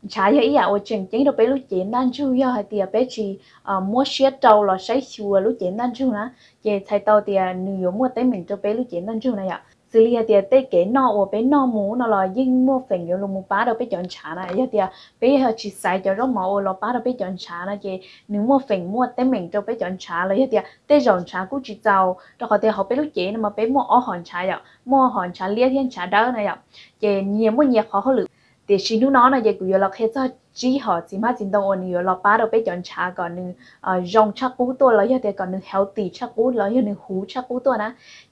Ntshav yog ib yam uas tseem ceeb rau peb lub cev ntaj ntsug, yog hais tias peb tsis muab siab rau los saib xyuas lub cev ntaj ntsug na, ces txhais tau tias nws yuav muaj teeb meem rau peb lub cev ntaj ntsug na yom. Xws li hais tias tej kev noj uas peb noj mus no los yeej muaj feem yuav los mus pab rau peb cov ntshav na. Yog tias peb yog tsis xaiv cov zaub mov uas los pab rau peb cov ntshav no ces nws muaj feem muaj teeb meem rau peb cov ntshav los yog tias tej zaum ntshav kuj tsis txaus, rau qhov tias hauv peb lub cev no mas peb muaj ob hom ntshav yom, muaj hom ntshav liab thiab ntshav dawb na yom. Ces nyias muaj nyias qhov hauj lwm. Tiam sis hnub no no ces kuv yuav los qhia txog tsib hom txiv hmab txiv ntoo uas nws yuav los pab rau peb cov ntshav kom nws zoo tshaj qub tuaj los yog tias kom nws healthy tshaj qub los yog nws huv tshaj qub tuaj na.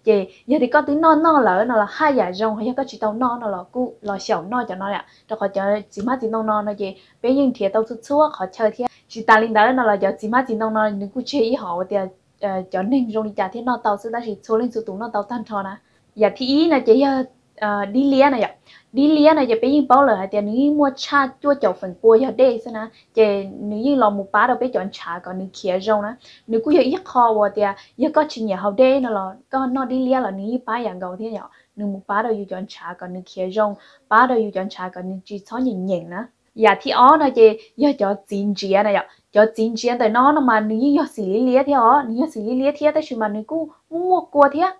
Ces yog tias koj twb noj noj lawm no los haj yam zoo, yog koj tsis tau noj no los kuj los xyaum noj cov no, rau qhov cov txiv hmab txiv ntoo no no ces peb yeej nrhiav tau txhua txhua qhov chaw thiab. Tsis tas li ntawd no los cov txiv hmab txiv ntoo no nws kuj tsis yog ib hom uas tias cov neeg zoo li cas thiaj noj tau xwb, tab sis txhua leej txhua tus noj tau tag nrho na. Yam thib ib no ces yog dib liab na yom. Dib liab no ces peb yeej paub lawm hais tias nws yeej muaj tshaj cuaj caum feem pua yog dej xwb na, ces nws yeej los mus pab rau peb cov ntshav kom nws khiav zoo na. Nws kuj yog ib qho uas tias yog koj tsis nyiam haus dej no los koj noj dib liab los nws yeej pab yam nkaus thiab yom, nws mus pab rau yus cov ntshav kom nws khiav zoo, pab rau yus cov ntshav kom nws tsis txhob nyeem nyeem na. Yam thib ob no ces yog cov txiv ntsiav na yom. Cov txiv ntsiav ntawm no no mas nws yeej yog xim liab liab thiab os, nws yog xim liab liab thiab tab sis mas nws kuj muaj muaj kua thiab,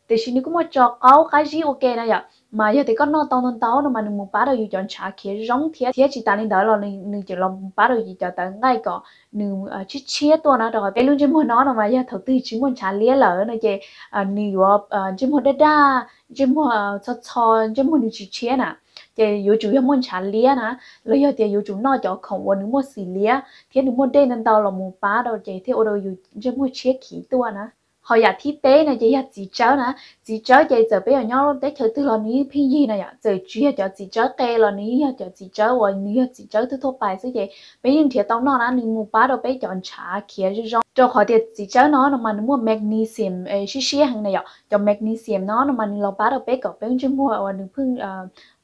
tiam sis nws kuj muaj tso qaub qab zib ua ke na yom. Mas yog tias koj noj tau ntau ntau no mas nws mus pab rau yus cov ntshav khiav zoo thiab, thiab tsis tas li ntawd los nws tseem los pab rau yus cov tawv nqaij kom nws tshiab tshiab tuaj na, rau qhov peb lub ntsej muag no no mas yog thaum twg tsis muaj ntshav liab lawm no ces nws yuav ntsej muag daj daj, ntsej muag txho txho, ntsej muag nws tsis tshiab na. Ces yuav tsum yog muaj ntshav liab na, los yog tias yuav tsum noj cov khoom uas nws muaj xim liab thiab nws muaj dej ntau ntau los mus pab rau ces thiaj ua rau yus ntsej muag tshiab khiv tuaj na. Ho yam thib peb no ces yog txiv tsawb na. Txiv tsawb ces txawm peb yuav nyob teb chaws twg los nws yeej pheej yig na yom. Txawm tsis yog cov txiv tsawb qe los nws yeej yog cov txiv tsawb uas nws yog txiv tsawb thuaj thuaj pais xwb ces peb yeej nrhiav tau noj na, nws mus pab rau peb cov ntshav khiav zoo zoo. Rau qhov tias txiv tsawb no no mas nws muaj magnesium siab siab heev na yom. Cov magnesium no no mas nws los pab rau peb kom peb lub ntsej muag uas nws pheej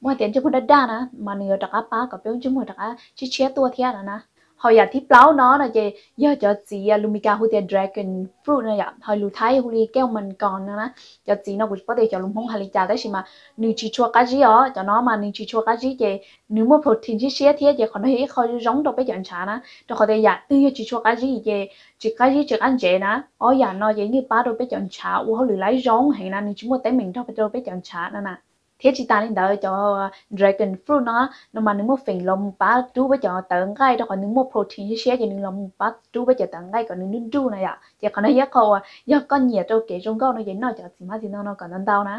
muaj tias ntsej muag daj daj na, mas nws yuav rov qab pab kom peb lub ntsej muag rov qab tshiab tshiab tuaj thiab no na. Ho yam thib plaub no no ces yog cov txiv lus Meskas hu tias dragon fruit no yom, ho lus Thaib hu li keo mas kos no na. Cov txiv no kuv tsis paub tias cov lus Hmoob hais li cas tab sis mas nws tsis tshua qab zib os. Cov no mas nws tsis tshua qab zib ces nws muaj protein siab siab thiab ces qhov no yog ib qho zoo rau peb cov ntshav na, rau qhov tias yam twg yog tsis tshua qab zib ces tsis qab zib tsis qab ntsev na. Ob yam no ces yeej pab rau peb cov ntshav ua hauj lwm laib zoo heev na, nws tsis muaj teeb meem nrog rau peb cov ntshav no na. Thiab tsis tas li ntawd cov dragon fruit no no mas nws muaj feem los mus pab rub peb cov tawv nqaij, rau qhov nws muaj protein siab siab ces nws los mus pab rub peb cov tawv nqaij kom nws nruj nruj na yom. Ces qhov no yog ib qho uas yog koj nyiam rau kev zoo nkauj no ces noj cov txiv hmab txiv ntoo no kom ntau ntau na.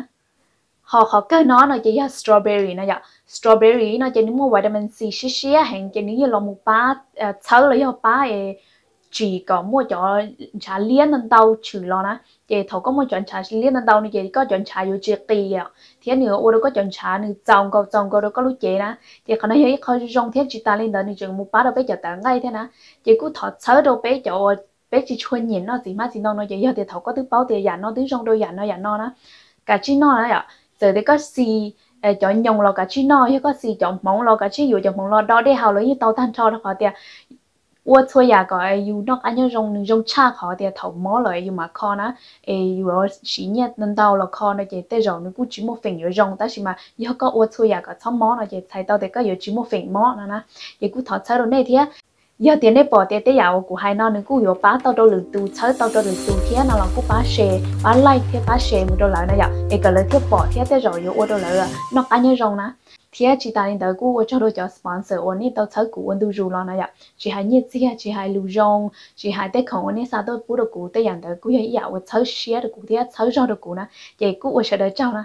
Ho qhov kawg no no ces yog strawberry no yom. Strawberry no ces nws muaj vitamin C siab siab heev ces nws yeej los mus pab txhawb los yog pab tsim kom muaj cov ntshav liab ntau ntau tshwm los na. Ces thaum koj muaj cov ntshav liab ntau ntau no ces koj cov ntshav yuav tsis qis thiab nws ua rau koj cov ntshav nws txaus nkaus txaus nkaus rau koj lub cev na. Ces qhov no yog ib qho zoo thiab tsis tas li ntawd nws tseem mus pab rau peb cov tawv nqaij thiab na. Ces kuj thov txhawb rau peb cov uas peb tsis tshua nyiam noj txiv hmab txiv ntoo no ces yog tias thaum koj twb paub tias yam no twb zoo rau yam no yam no na, kav tsij noj na yom. Txawm tias koj xis cov nyoos los kav tsij noj, yog koj xis cov hmoov los kav tsij yuav cov hmoov los do dej haus los yeej tau tag nrho, rau qhov tias ua txhua yam kom yus noj qab nyob zoo nws zoo tshaj qhov tias thaum mob lawm yus mam kho na. Es yuav siv nyiaj ntau los kho no ces tej zaum nws kuj tsis muaj feem yuav zoo, tab sis mas yog koj ua txhua yam kom txhob mob no ces txhais tau tias koj yuav tsis muaj feem mob no na. Ces kuj thov txhawb rau nej thiab. Yog tias nej pom tias tej yam uas kuv hais no nws kuj yuav pab tau rau lwm tus, txhawb tau rau lwm tus thiab no los kuj pab share, pab like thiab pab share mus rau lawv na yom, es kom lawv thiaj pom thiab tej zaum yuav ua rau lawv noj qab nyob zoo na. Thiab tsis tas li ntawd kuj ua tsaug rau cov sponsor uas nej tau txhawb kuv ua ntu zus los na yom, tsis hais nyiaj txiag, tsis hais lus zoo, tsis hais tej khoom uas nej xa tuaj pub rau kuv, tej yam ntawd kuj yog ib yam uas txhawb siab rau kuv thiab txhawb zog rau kuv na. Ces kuj ua sawv daws tsaug na.